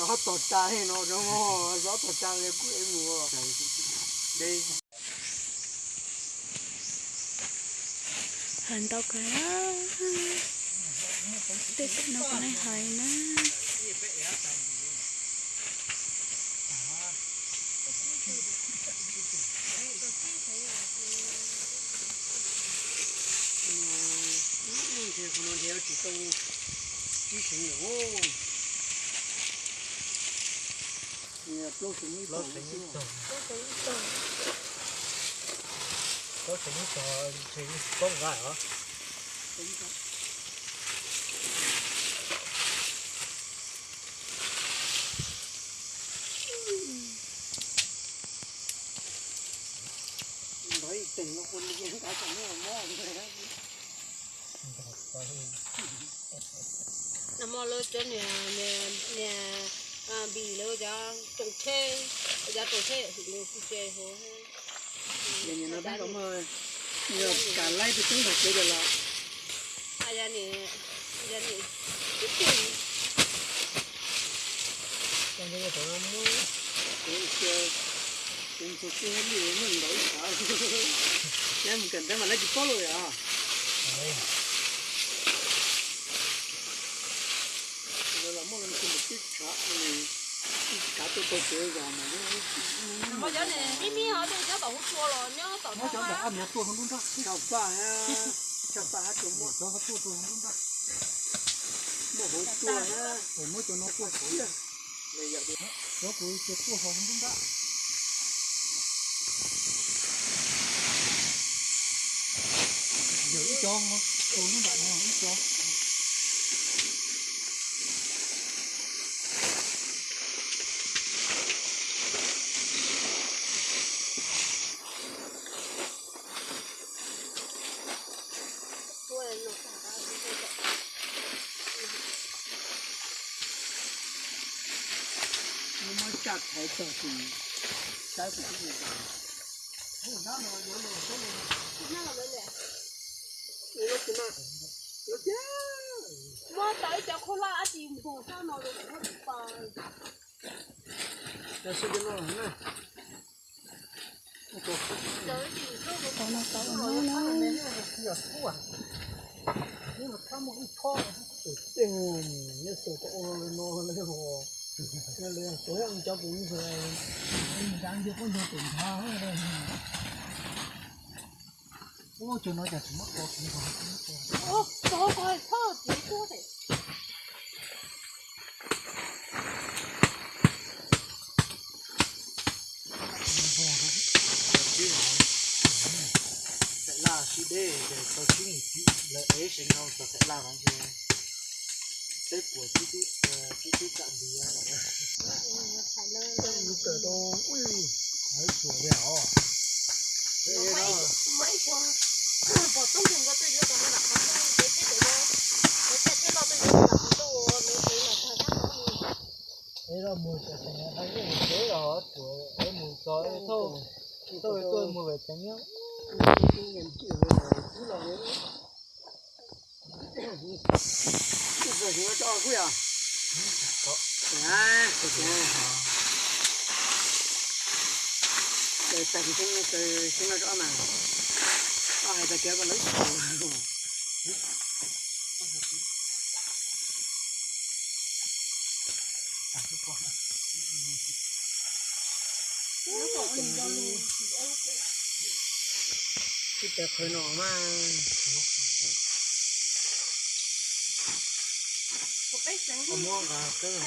Ho tom tas no, ho tom tas li kuj mus. Hais ntau kawg, tej no kuv nej hais na. Plaub seev ib tog, plaub seev ib tog, plaub seev ib tog, plaub nqa os. Nov ib teeg no ua li nqa cov no mob. Nag hmo lawv cov niag, niag npis lawv cov tsoos tsheb, cov tsoos tsheb yog hwm nws kuj tse hauv. Yog niag no tab tom muaj, yog kam laib tus tub nrog kev lawm los. Yog niag, yog niag, ib tug. Ces mus txog txij li muaj ntau ib tshav, lawv mus kawm ntawv mas lawv tsis paub lawm yom. Los muaj tib tshav, ib tshav tuaj tau tsev zos mas. Ib me ho tej nyob tom hauv tsua los nyob tom, muab cov ntawm ab miav tuaj hauv nruab nrab, tshav paj, tshav paj hab tsuas muaj cov tuaj rau hauv nruab nrab. Muaj hauv tsua na, muab cov no tuaj hauv. Cov kuv ces tuaj hauv nruab nrab. Yog ib cov, ib cov. Muab tsaj thaiv tag tis, saib tus tib neeg. Muab tau ib cov khaub hlab dab tsi npog sab no rau kuv tsis pa. Tau no tau no. Cov kuv ntshe nco poj ntsog tus ntshav. Ub, cov no cas tsis muab tso kiag, tso kiag. Thaim laj sib deb ces tau tsib mus, lawv ev seev no txog thaim laj no ntshe peb puas tsib tub tsam nti. Kawm tau ub, hais tsuas li os. Pom tub nkeeg ko tuaj yuav tus no lam qhov ntuj, peb teb cov, peb teb loj tuaj yuav tus lam qhov ntuj, lawv tus lam tag kab qhov ntuj. Es los mus tsev los tsuas es mus txog thauj, thauj tuaj mus ve tsev nyob. Tag kis xeev no tso xeev no tso mas, koj hais tag kiag koj lawv. Tsis pes qhwv no mas. Muab nqa peb los.